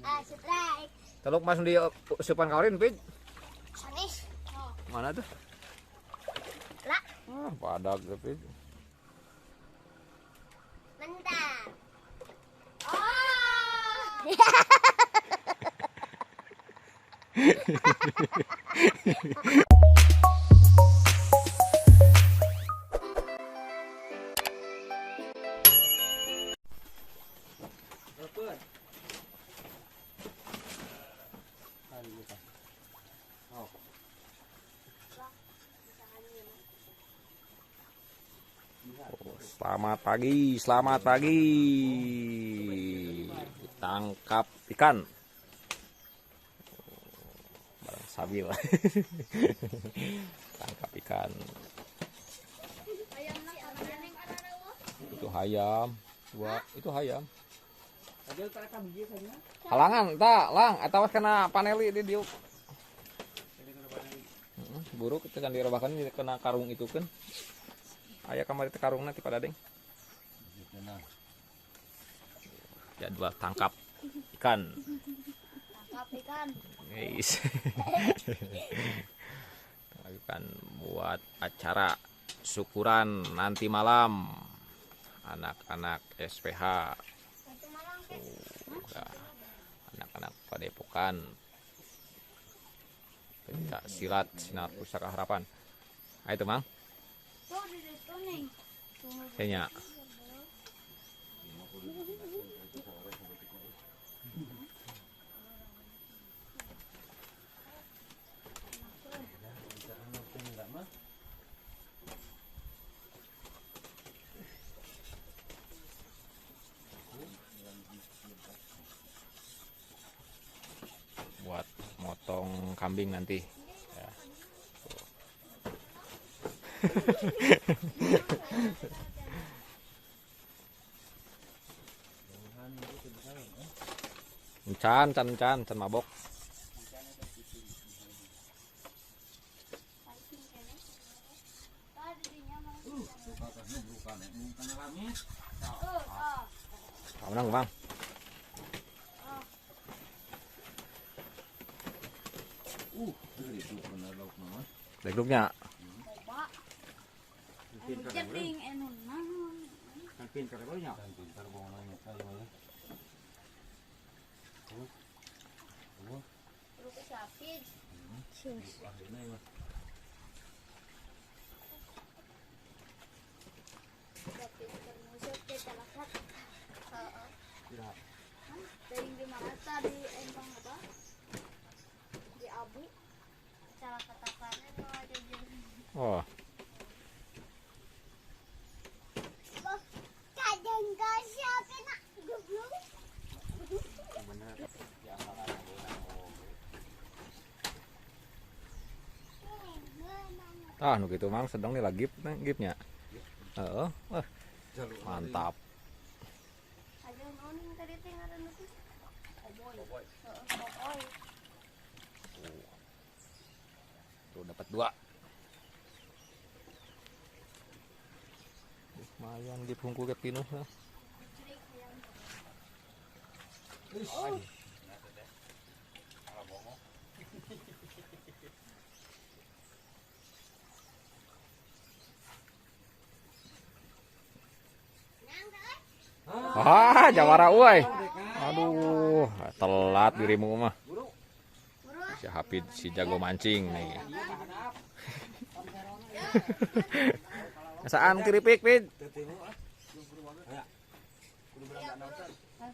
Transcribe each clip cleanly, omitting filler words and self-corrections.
Strike. Teluk mas di usupan kaurin, Pid. Sanis. Mana tuh? Lah. Ah, padak tuh, Pid. Bentar. Oh. Selamat pagi, selamat pagi. Tangkap ikan. Barang sabil. Tangkap ikan. Itu hayam, dua, itu hayam. Halangan, tak, lang, atau kena paneli di diuk. Buruk itu kan dirobahkan kena karung itu kan. Aya kamari teh karungna ti pada deng. Jadwal tangkap ikan. Tangkap ikan. Guys. Tangkap ikan buat acara syukuran nanti malam. Anak-anak SPH. Anak-anak Padepokan. Pencak silat Sinar Pusaka Harapan. Ayo tuh, Mang. Kayaknya buat motong kambing nanti ya. Can, can, can, can mabok. Menang, Bang. Legrupnya. Oh. Ah, nu kitu Mang sedang nih lagi gipnya. Heeh. Wah. Mantap. Tuh dapat dua. Lumayan gip hungkul ke pinuh. Ah, jawara euy. Aduh, telat dirimu mah. Si Hafid si jago mancing nih. Saan keripik, Pid?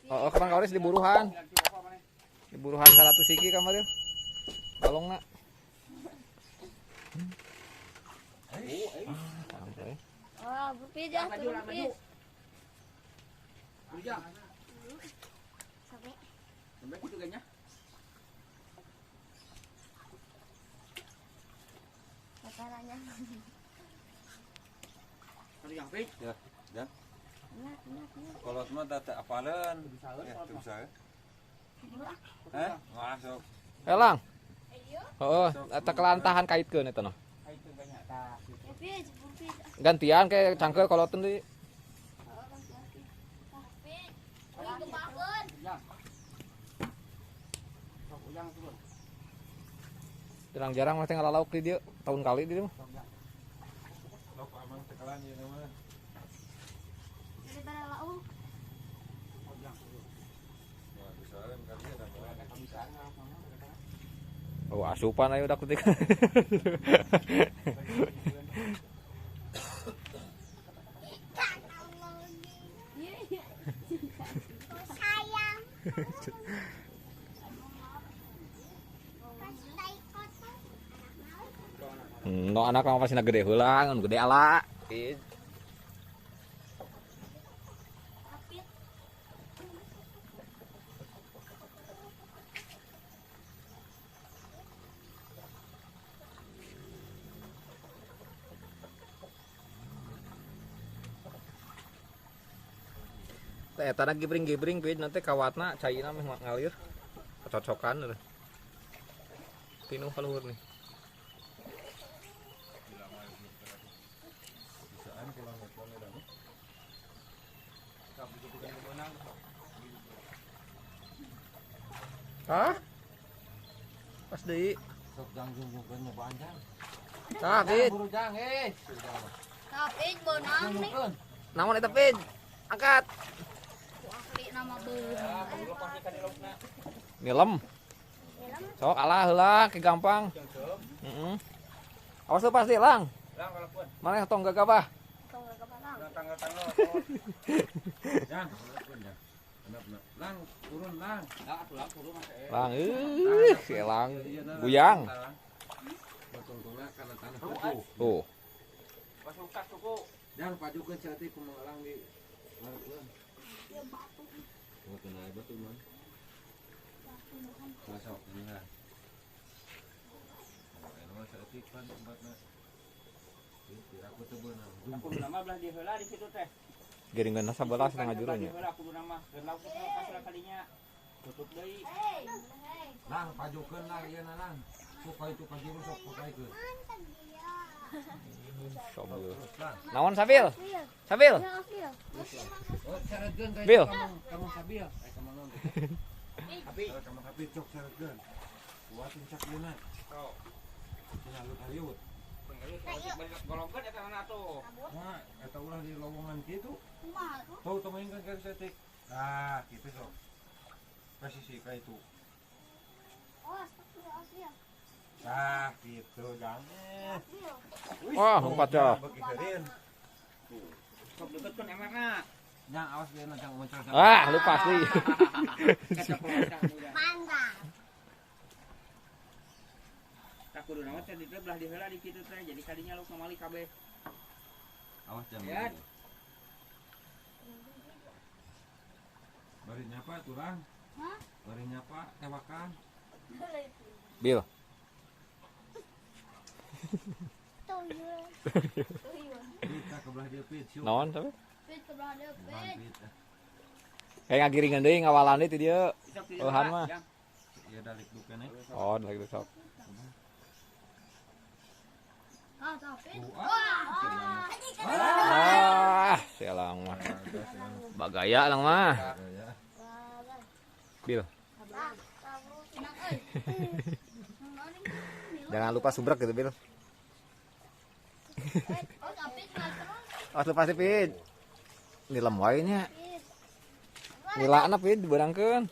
Oh, kapan kauris di buruhan. Di buruhan 100 siki kamari. Balongna. Ah, Pid ya, turun Pid. Sampai. Sampai gitu kayaknya. Masalahnya. Ya, ya. Kalau semua tak apalan, ya, bisa. Eh, masuk. Elang. Heeh, eta kelantahan kaitkeun eta noh. Gantian kayak cangkel koloten deui. Jarang-jarang mah teh ngalalauk di dieu, tahun kali di dieu mah. Lauk amang tekalan ieu mah. Daripada lauk. Oh, asupan ayo udah ketik. Sayang. No anak mah pasti gede heula, gede ala. Eta na gibring-gibring pid nanti kawatna caina meh ngalir. Cocokan tinu kaluhur nih. Hah? Pas deui. Sok jangjung-jungkeun nyobaan jang. Tah, Pid. Buru jang, eh. Tah, Pid beunang nih. Naon eta, Pid? Angkat. Nama beunang. Nilem. Sok alah heula ke gampang. Heeh. Awas lu pasti lang. Mana tong gagabah? Tong gagabah lang. Jang, lang turun lang. Lang, si elang guyang. Tuh. Jang pajukeun saeutik kumaha elang di lautkeun. Oh, kena batu mah. Masuk ini lah. Ini mah saeutik pan tempatna. Aku teu beunang. Aku nama belah di heula di situ teh. Giringan sabelah setengah jurunya. Kudu nama geus lauk pas kalinya. Tutup deui. Lang pajukeun lah ieu na lang. Sok ka itu ka juru sok papaikeun. Sobil. Naon Sabil? Sabil. Bil. Kamu Sabil. Eh kamu naon? Api. Kamu api cok saretkeun. Kuatin cak ieu na. Sok. Cenah lu hayut. Golongkeun eta na atuh. Mah eta ulah di lowongan kitu. Kumaha tuh? Tuh temainkeun ka saeutik. Nah, kitu sok. Posisi ka itu. Oh, astagfirullah. Nah, gitu jangan. Wah, lompat ya. Sok deketkeun emerna. Jang, awas dia jang muncul. Ah, lu pasti. Mantap. Tak kudu naon teh ditu belah di heula di kitu teh jadi kadinya lu kamali kabeh. Awas jang. Bari nyapa tulang? Hah? Bari nyapa tewakan. Bil. Naon tapi? Kayak ngagiringan deui ngawalan deui ti dieu. Euhan mah. Ieu dalik dukene. Oh, dalik duk sok. Ah, selang mah. Bagaya lang mah. Bil. Jangan lupa subrek gitu, Bil. Awas lu pasti, Pid. Nilem wae nya. Nilana, Pid, dibeurangkeun.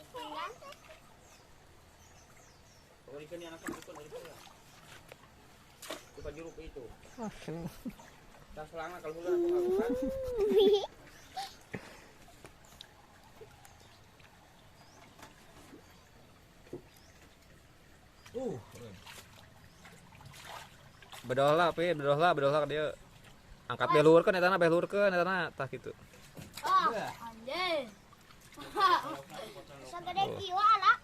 Bedolah, Pid, bedolah, bedolah ke dia. Angkat beh luhurkeun eta na, beh luhurkeun eta na, tah kitu. Ah, anjing. Sagede kieu ala.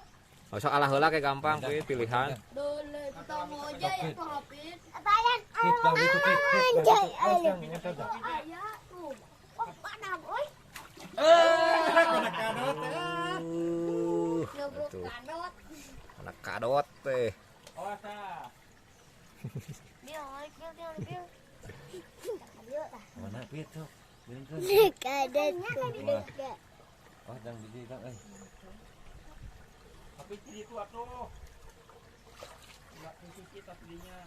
Oh, sok alah heula kayak gampang, Pid, pilihan. Dole kita moja ya tuh, Pid. Aya tuh. Oh, padam euy. Kena kadot. Tuh. Anak kadot teh. Awas ah. Bil, bil, bil, bil. Mana Pid sok? Kadot. Oh, jangan biji kang euy. Tapi di situ atuh. Cuci tas dinya.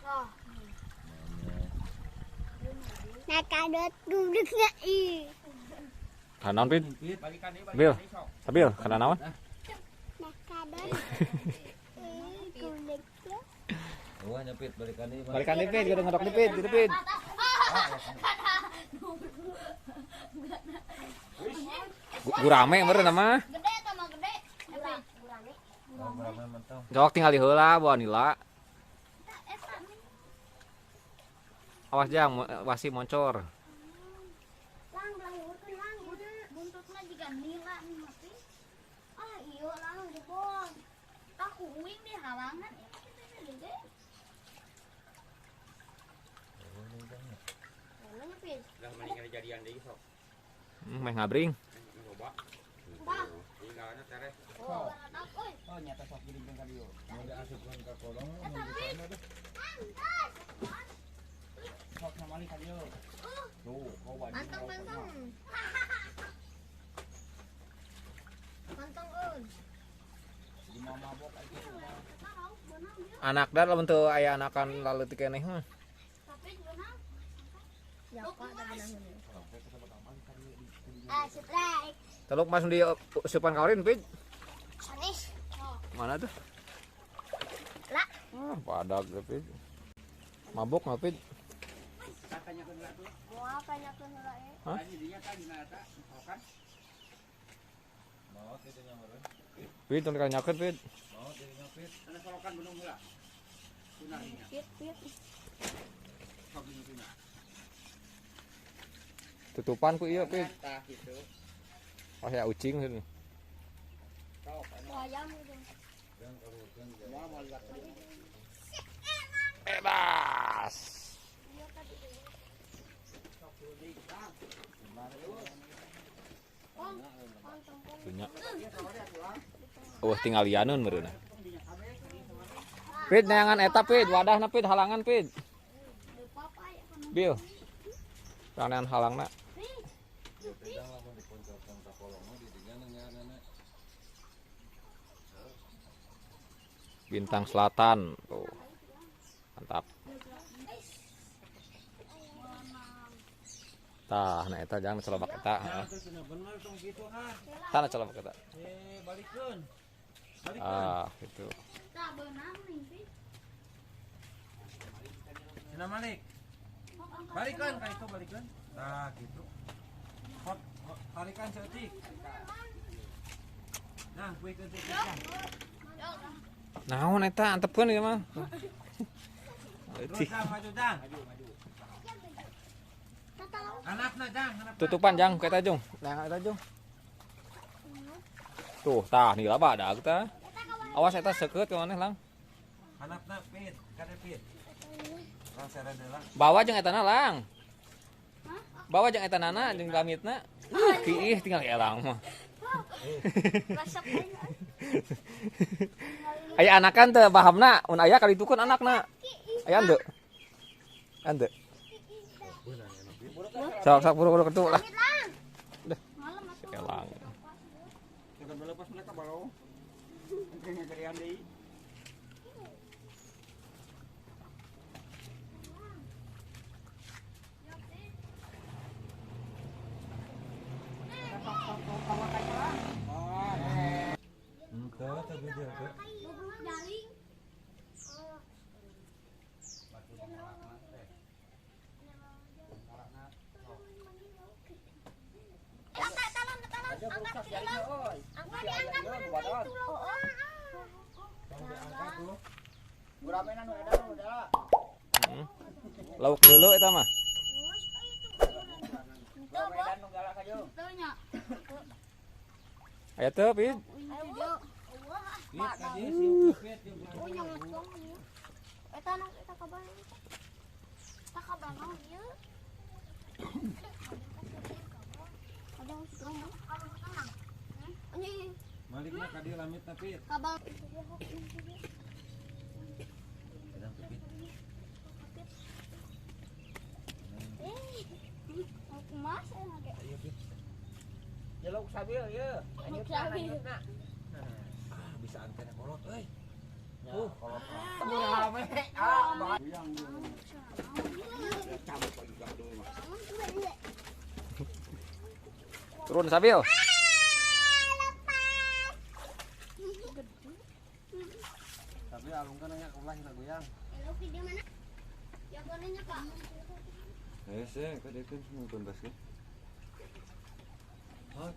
Oh. Nah, kadot goblok nya ih. Kana naon, Pit? Bil. Sabil, kana naon? Nah, kadot. Ih, goblok. Wah, nyepit balikan deui. Balikan deui, Pit, kudu ngadok deui, Pit, gitu, Pit. Gurame meureun mah. Gede eta mah gede. Gurame. Gurame mentong. Jok tinggal di heula bawa nila. Awas jang, wasi moncor. Lang, lang, lang. Buntutna jiga nila nih mati. Ah, iya lang jebol. Aku uing di halangan ini gede. Lah mending kejadian deui sok. Meh ngabring. Loba. Tinggalna tereh. Oh, oh nyata sok giringkeun ka dieu. Mun diasupkeun ka kolong mun di sana deh. Sok namali ka dieu. Tuh, kau baju. Mantong, mantong. Mantong eun. Di mama mabok aja. Anak dar lamun teu aya anakan laleutik keneh mah. Teluk masuk di usupan kaurin, Pit. Mana tuh? Lah. Ah, padak tuh, Pit. Mabok nggak, Pit? Hah? Pit, tong dikanyakeun, Pit. Tutupan ku ieu, Pit. Oh ya ucing sini. Bebas. Punya. Oh tinggal lianeun meureunna. Pit neangan eta Pit, wadahna Pit, halangan Pit. Bil. Neangan halangna. Bintang Selatan tuh. Mantap. Tah, nah eta jangan celobak eta, heeh. Tah nah celobak eta. Balikeun. Ah, gitu. Tah beunang nih, Pit. Cenah Malik. Balikeun ka itu balikeun. Nah, gitu. Hot, tarikan saeutik. Nah, kuikeun teh. Naon eta antepkeun ieu mah. Terus maju Jang. Anakna Jang, anakna. Tutupan Jang, ku eta Jung. Nah, eta Jung. Tuh, tah nila badag tah. Awas eta seukeut ka maneh Lang. Anakna Pit, kade Pit. Lang sere deui Lang. Bawa jeung etana Lang. Bawa jeung eta nana jeung gamitna. Kiih tinggal elang mah. Aya anakan teu pahamna, mun aya kalitukeun anakna. Aya henteu? Henteu. Sok sok buru-buru ketu lah. Udah. Si elang. Jangan lepas mereka balau. Engke ngagerian deui. Henteu teh beujeul teh. Jaring. Lauk dulu eta mah. Aya teu, Pit? Malikna ka dieu lamitna, Pit. Lauk sabil ieu. Anyutna. Bisa antena kolot euy. Kolot. Rame. Ah, Turun Sabil. Tapi alungkan nya ulah hina goyang. Di mana? Ya konenya, Pak. Hese, ka dieu kan bebas ke. Hah,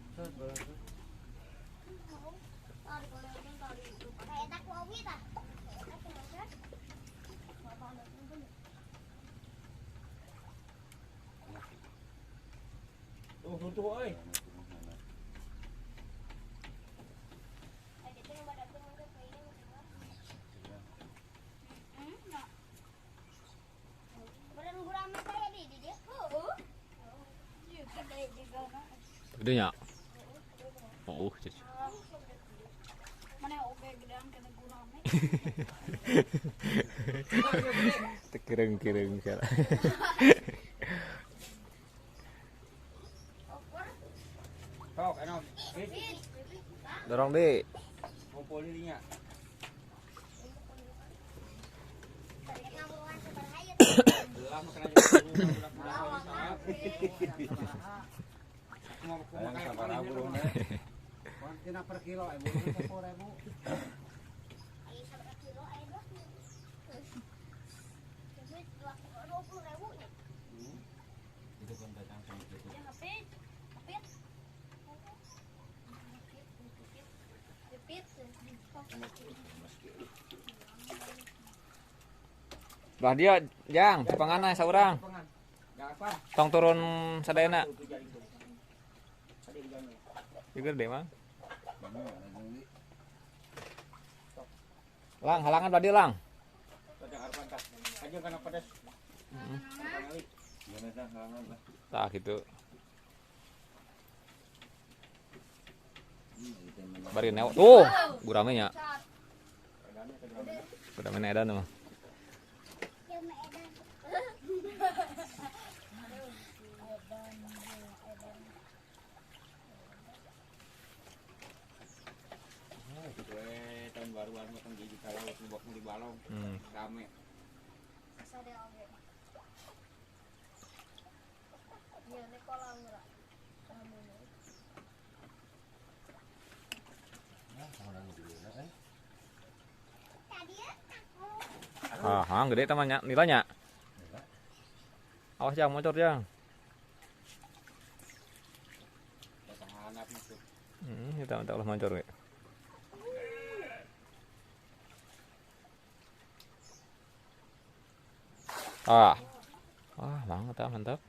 Tuh, euy. Gede nya. Oh, jadi. Mana oge gedean kana gurame. Tekireng-kireng kira. Tok, enak. Dorong deh. Kumpul dirinya. Per kilo, ibu 10.000. Bah dia jang cepangan saurang. Tong turun sadayana. Juga deh mah. Lang halangan tadi lang. Tah gitu. Bari neo. Tuh, gurame nya. Gurame edan mah. Tahun baruan makan gigi kalau di balong rame. Ah, gede temannya, nilainya. Awas jang, motor jang. Kita minta ulah motor ya. Ah, wah banget ah, mantap.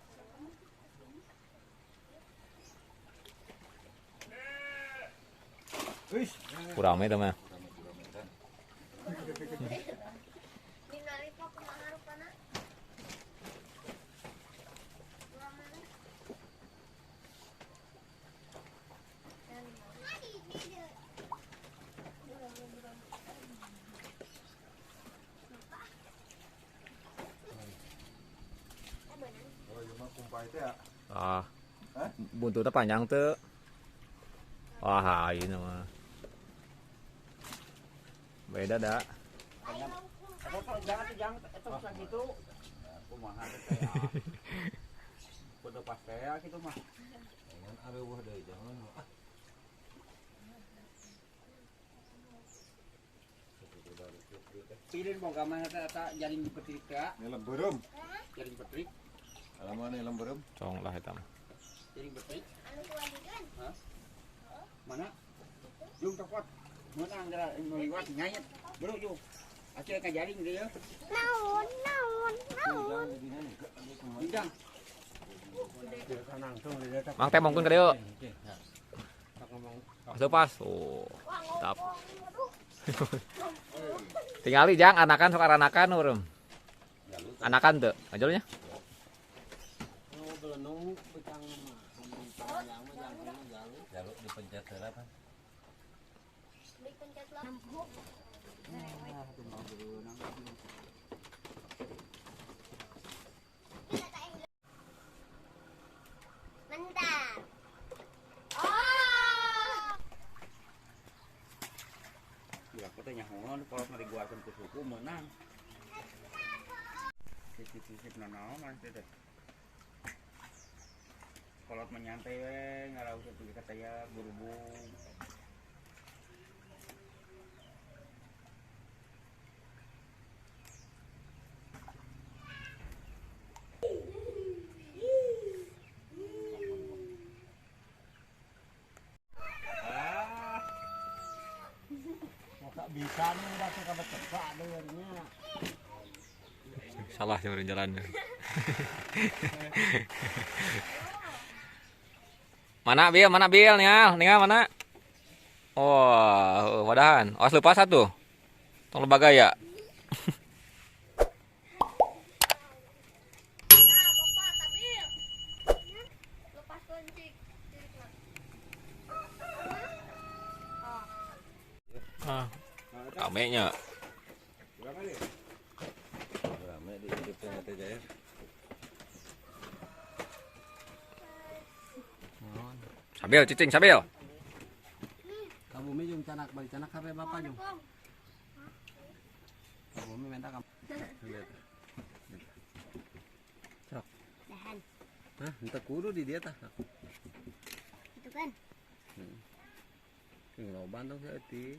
Kurang itu mah. Ah, buntutnya panjang tuh. Wah, ini mah beda dah. Pilih boga mah eta jaring petrik teh. Lemberem. Jaring petrik. Alamane lemberem. Cong lah eta mah. Jaring petrik. Hah? Mana? Jung cokot. Meunang geura liwat nyayet. Bro jung. Acil ka jaring deui. Naon, naon, naon. Undang. Mang teh mongkeun ka dieu. Pas. Oh, mantap. Tingali jang anakan sok aranakan urem. Anakan teu, ajalnya. Jaluk dipencet heula pan. Dipencet lah. Mantap. Oh. teh nyahoan kolot mah diguarkeun ku suku meunang. Sisip-sisip nanaon teh. Kolot mah nyantai we ngaraus atuh kataya gurubung. Bisa nih batu kabar cepat dengarnya. Salah sih orang jalannya. Mana Bil, ningal mana? Oh, wadahan. Awas lupa satu. Tong lembaga ya. Nah, bapak tabil. Lepas kunci. Ah. Ramenya. Rame di hidupnya teh Jaya. Sabil cicing sabil. Kamu mi jeung canak bari canak HP bapak jeung. Kamu mi minta kamu. Lihat. Sok. Dahan. Hah, henteu kudu di dia tah. Itu kan. Heeh. Loban dong saeutik.